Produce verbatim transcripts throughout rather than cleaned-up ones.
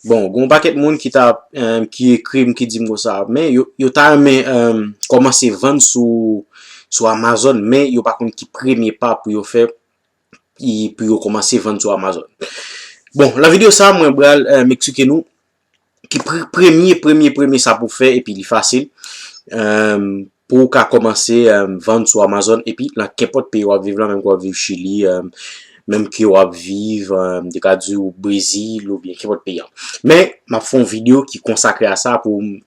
Bon, gen yon pakèt moun ki ta, em, ki ekri m, ki di m konsa, men yo, yo ta renmen, em, kòmanse vann sou, sou Amazon, men yo pa konn ki premye pa pou yo fè, pou yo kòmanse vann sou Amazon. Bon, nan videyo sa, mwen pral, em, eksplike nou ki pre-, premye, premye, premye sa pou fè, epi li fasil, em, pou w ka kòmanse, em, vann sou Amazon, epi nan kenpòt peyi w ap viv la, menm ke w ap viv Chili, em, menm ke w ap viv, em, de ka di w Brezil, oubyen kenpòt peyi an. Men, m ap fè yon videyo ki konsakre a sa pou m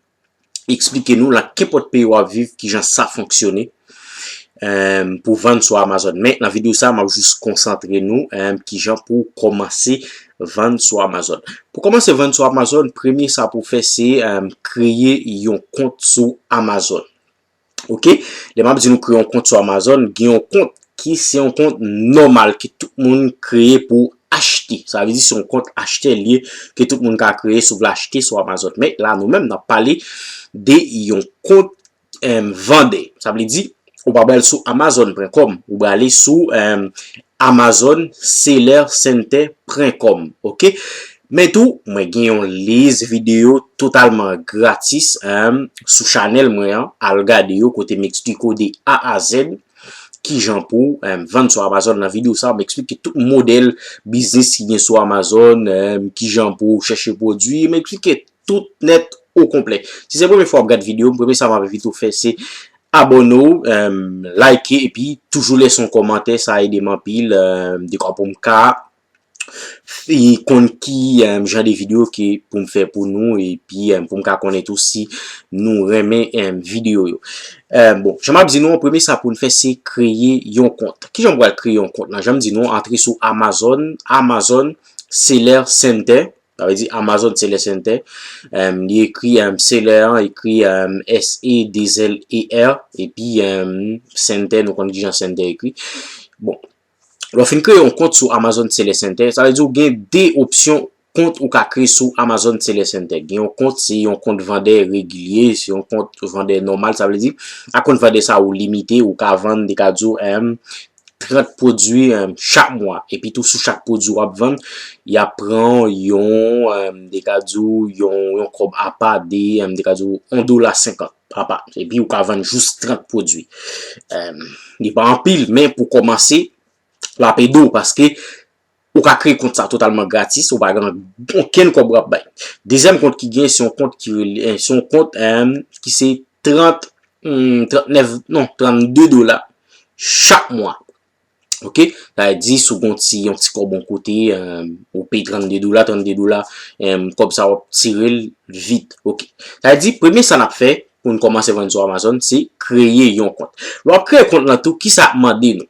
eksplike nou, nan kenpòt peyi w ap viv, kijan sa fonksyone, em, pou vann sou Amazon. Men, nan videyo sa, m ap jis konsantre nou, em, kijan pou w kòmanse vann sou Amazon. Pou kòmanse vann sou Amazon, premye sa pou w fè, se, em, kreye yon kont sou Amazon. Ok? Lè m ap di nou kreye yon kont sou Amazon, gen yon kont ki se yon kont nòmal ke tout moun kreye pou achte. Sa vle di se yon kont achtè li ye, ke tout moun ka kreye si w vle achte sou Amazon. Men la, nou menm, n ap pale de yon kont, em, vandè. Sa vle di, ou pa pral sou amazon pwen kòm, ou prale sou, em, amazon seller center pwen kòm, ok? Men tou, mwen gen yon lis videyo totalman gratis, em, sou chanèl mwen an. Al gade yo, kote m eksplike w de A a Z kijan pou, em, vann sou Amazon. Nan videyo sa, m eksplike tout modèl biznis ki gen sou Amazon, em, kijan pou chèche pwodui, m eksplike tout nèt o konplè. Si se premye fwa w ap gade videyo m, premye sa m ap envite w fè, se abòne w, em, like, epi toujou lese yon kòmantè, sa ede m anpil, em, dekwa pou m ka fi-, konn ki, em, jan de videyo ke pou m fè pou nou, epi, em, pou m ka konnen tou si nou renmen, em, videyo yo. Em, bon, jan m ap di nou, premye sa pou n fè, se kreye yon kont. Kijan m pral kreye yon kont lan? Jan m di nou, antre sou Amazon, Amazon Seller Center, sa vle di Amazon Seller Center. Em, li ekri, em, seller an, ekri, em, S E deux L E R, epi, em, center, nou konn kijan center ekri. Bon, lè w fin kreye yon kont sou Amazon Seller Center, sa vle di w gen de opsyon kont ou ka kreye sou Amazon Seller Center. Gen yon kont, se yon kont vandè regilye, se yon kont vandè nòmal, sa vle di, a kont vandè sa ou limite, ou ka vann, de ka di w, em, trant pwodui, em, chak mwa. Epi tou sou chak pwodui w ap vann, y ap pran yon, em, de ka di w, yon, yon kòb apa de, em, de ka di w, yon dola senkant apa. Epi ou ka vann jis trant pwodui. Em, li pa anpil, men pou kòmanse, l ap ede w paske ou ka kreye kont sa totalman gratis, ou pa gen okenn kòb w ap bay. Dezyèm kont ki gen, se yon kont ki rele, eh, se yon kont, em, ki se trant, hmm, trannèf, non, trannde dola chak mwa. Ok? Sa vle di, si w gen yon ti, yon ti kòb yon kote, em, ou peye trannde dola, trannde dola, em, kòb sa w ap tire l vit. Ok. Sa vle di, premye sa n ap fè pou n kòmanse vann sou Amazon, se kreye yon kont. Lè w ap kreye kont lan tou, kisa ap mande nou?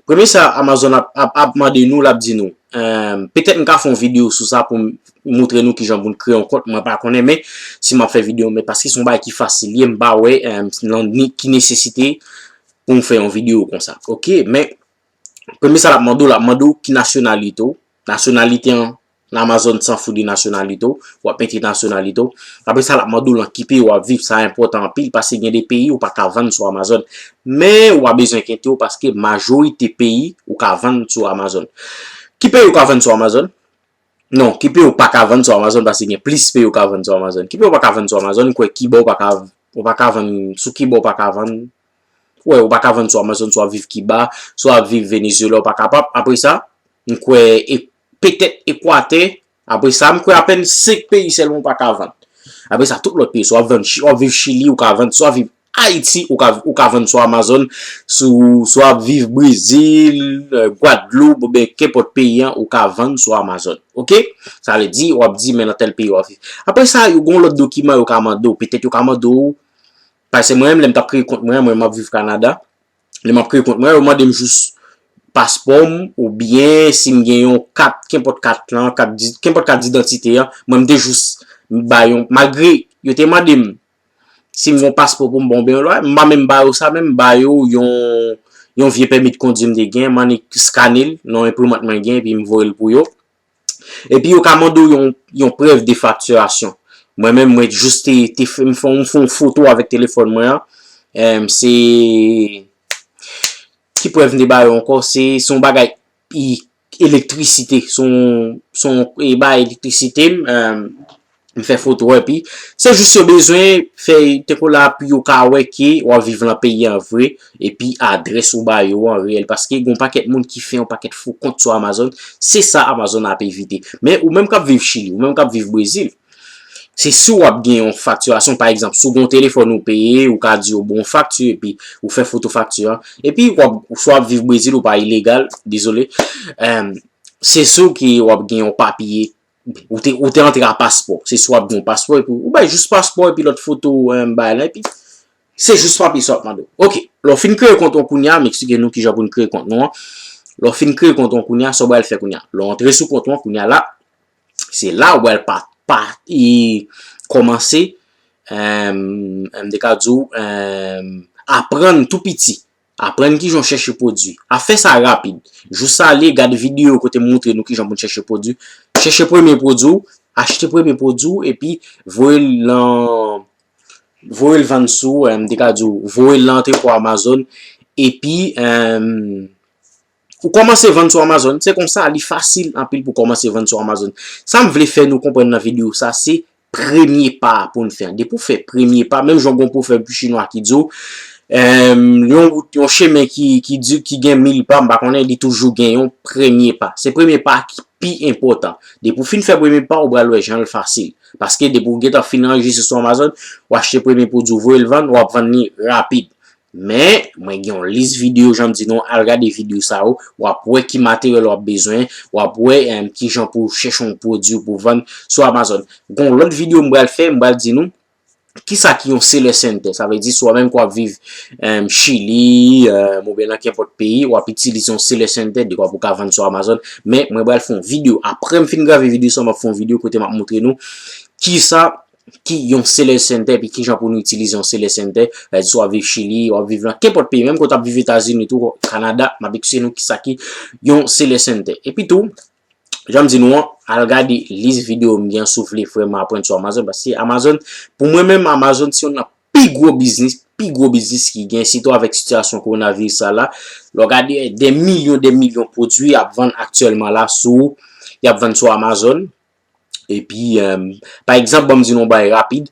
Premye sa Amazon ap, ap, ap mande nou, l ap di nou, em, petèt m ka fè yon videyo sou sa pou m moutre nou kijan pou n kreye yon kont, mwen pa konnen, men si m ap fè videyo, men paske se yon bagay ki fasil ye, m pa wè, em, nan ni, ki nesesite pou m fè yon videyo konsa. Ok, men premye sa l ap mande w, l ap mande w ki nasyonalite w. Nasyonalite an, Amazon s'en fout de nasyonalite w, w ap mete nasyonalite w. Apre sa, l ap mande w lan ki peyi w ap viv, sa enpòtan anpil, paske gen de peyi ou pa ka vann sou Amazon. Men, ou pa bezwen enkyete w, paske majorite peyi ou ka vann sou Amazon. Ki peyi ou ka vann sou Amazon? Non, ki peyi ou pa ka vann sou Amazon, paske gen plis peyi ou ka vann sou Amazon. Ki peyi ou pa ka vann sou Amazon, m kwè Kiba ou pa ka, ou pa ka vann, sou Kiba ou pa ka vann. Wè, ou pa ka vann sou Amazon, si w ap viv Kiba, si w ap viv Venezuela, ou pa kapab. Apre sa, m kwè, e, petèt Ekwatè. Apre sa, m kwè apèn senk peyi sèlman ou pa ka vann. Apre sa, tout lòt peyi, si w ap vann Chi-, w ap viv Chili, ou ka vann, si w ap viv Ayiti, ou ka, ou ka vann sou Amazon, si w, si w ap viv Brezil, eh, Gwadloup, oubyen kenpòt peyi an, ou ka vann sou Amazon. Ok? Sa vle di, w ap di, men nan tèl peyi w ap viv. Apre sa, yo gen yon lòt dokiman yo ka mande w. Petèt yo ka mande w, paske mwen menm, lè m t ap kreye kont mwen, mwen, m ap viv Kanada. Lè m ap kreye kont mwen, yo mande m jis paspò m, oubyen si m gen yon kat, kenpòt kat lan, kat di-, kenpòt kat didantite an, mwen m te jis ba yon, malgre yo te mande m si m gen yon paspò pou m ba w oubyen yon lòyè, m pa menm ba yo sa, menm m ba yo yon, yon vye pèmi de kondwi m te gen, m annik skane l nan yon enprimant mwen gen, epi m voye l pou yo. Epi yo ka mande w yon, yon prèv de faktirasyon. Mwen menm, mwen jis te, te fè, m fè, m fè yon foto avèk telefòn mwen an. Em, se, ki prèv m te ba yo ankò? Se, se yon bagay, i, elektrisite. Se yon, se yon, e, bagay elektrisite. Em, M fè foto epi se jis yo bezwen fè te kola pou yo ka wè ke w ap viv lan peyi an vre, epi adrès ou ba yo an reyèl, paske gen yon pakèt moun ki fè yon pakèt fo kont sou Amazon, se sa Amazon ap evite. Men ou menm k ap viv Chili, ou menm k ap viv Brezil, se si w ap gen yon faktirasyon, pa egzanp, si w gen yon telefòn ou peye, ou ka di yo ba w yon fakti, epi ou fè foto fakti an, epi w ap, si w ap viv Brezil, ou pa ilegal, dezole, se si w ki w ap gen yon papye, ou te, ou te antre a paspò, se si w ap gen yon paspò, epi ou bay jis paspò, epi lòt foto, bagay la, epi se jis papye sa w ap mande w. Ok, lè w fin kreye kont ou kounye a, m eksplike nou kijan pou n kreye kont nou an. Lè w fin kreye kont ou kounye a, sa w pral fè kounye a. Lè w antre sou kont ou an kounye a la, se la ou pral pa, pa, e, kòmanse, m te ka di w, aprann tou piti. Aprann kijan w chèche pwodui. Afè sa rapid. Jis ale gade videyo kote m montre nou kijan pou n chèche pwodui. Chèche premye pwodui w, achte premye pwodui w, epi voye l lan, voye l vann sou, m te ka di w, voye l lan antrepo Amazon, epi ou kòmanse vann sou Amazon. Se konsa, li fasil anpil pou kòmanse vann sou Amazon. Sa m vle fè nou konprann nan videyo sa, se premye pa pou n fè. Depi w fè premye pa, menm jan gon pwovèb chinwa ki di w, yon wout, yon chemen ki, ki di, ki gen mil pa, m pa konnen, li toujou gen yon premye pa. Se premye pa ki pi enpòtan. Depi w fin fè premye pa, ou pral wè jan l fasil. Paske depi w gentan fin anrejistre sou Amazon, w achte premye pwodui, w voye l vann, w ap vann li rapid. Men, mwen gen yon lis videyo, jan m di nou, al gade videyo sa yo, w ap wè ki materyèl w ap bezwen, w ap wè, em, kijan pou w chèche yon pwodui pou vann sou Amazon. Gon lòt videyo m pral fè, m pral di nou kisa ki yon seller center. Sa vle di, si w menm k w ap viv, em, Chili, em, oubyen nan kenpòt peyi, w ap itilize yon seller center, dekwa pou w ka vann sou Amazon. Men, mwen pral fè yon videyo. Apre m fin grave videyo sa, m ap fè yon videyo kote m ap montre nou kisa ki yon seller center, epi kijan pou nou itilize yon seller center. Sa vle di, si w ap viv Chili, w ap viv nan kenpòt peyi, menm ke w t ap viv Etazini tou, Kanada, m ap eksplike nou kisa ki yon seller center. Epi tou, jan m di nou an, al gade lis videyo m gen si w vle vrèman aprann sou Amazon, paske Amazon, pou mwen menm, Amazon se youn nan pi gwo biznis, pi gwo biznis ki gen, sitou avèk sitiyasyon kowonaviris sa la. Lè w gade, de milyon, de milyon pwodui ap vann aktyèlman la sou, y ap vann sou Amazon. Epi, em, pa egzanp, ban m di nou yon bagay rapid.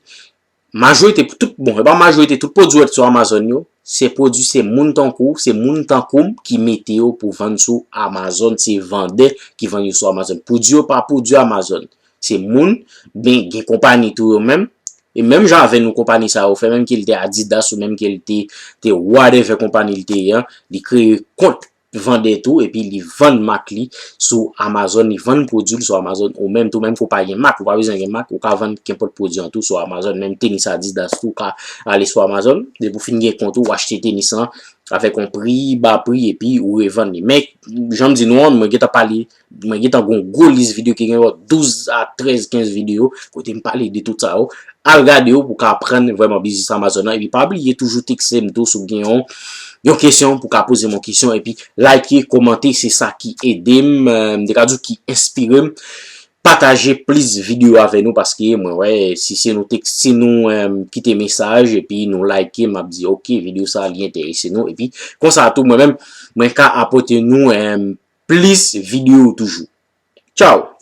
Majorite, tout, bon, e pa majorite, tout pwodui w wè sou Amazon yo, se pwodui, se moun tankou w, se moun tankou m ki mete yo pou vann sou Amazon, se vandè ki vann yo sou Amazon. Pwodui yo pa pwodui Amazon. Se moun, ben, gen konpayi tou yo menm. E menm jan avè nou, konpayi sa yo fè, menm ke l te Adidas ou menm ke l te, te whatever konpayi l te ye an, li kreye kont vandè tou, epi li vann mak li sou Amazon, li vann pwodui l sou Amazon, ou menm tou, menm ke w pa gen mak, ou pa bezwen gen mak, ou ka vann kenpòt pwodui an tou sou Amazon, menm tenis Adidas tou, ou ka ale sou Amazon, depi w fin gen kont ou, ou achte tenis lan avèk yon pri, ba pri, epi ou revann li. Men, jan m di nou an, mwen gentan pale, mwen gentan gon gwo lis videyo ki gen douz a trèz, kenz videyo, kote m pale de tout sa yo. Al gade yo pou w ka aprann vrèman biznis Amazon nan. Epi pa bliye toujou tekste m tou si w gen yon, yon kesyon pou w ka poze m yon kesyon. Epi like, kòmante, se sa ki ede m, eh, m te ka di w ki enspire m. Pataje plis videyo avè nou paske mwen wè si se nou tek, si nou, eh, kite mesaj epi nou like, m ap di ok, videyo sa li enterese nou. Epi konsa tou mwen menm, mwen ka apòte nou, eh, plis videyo toujou. Tchaw!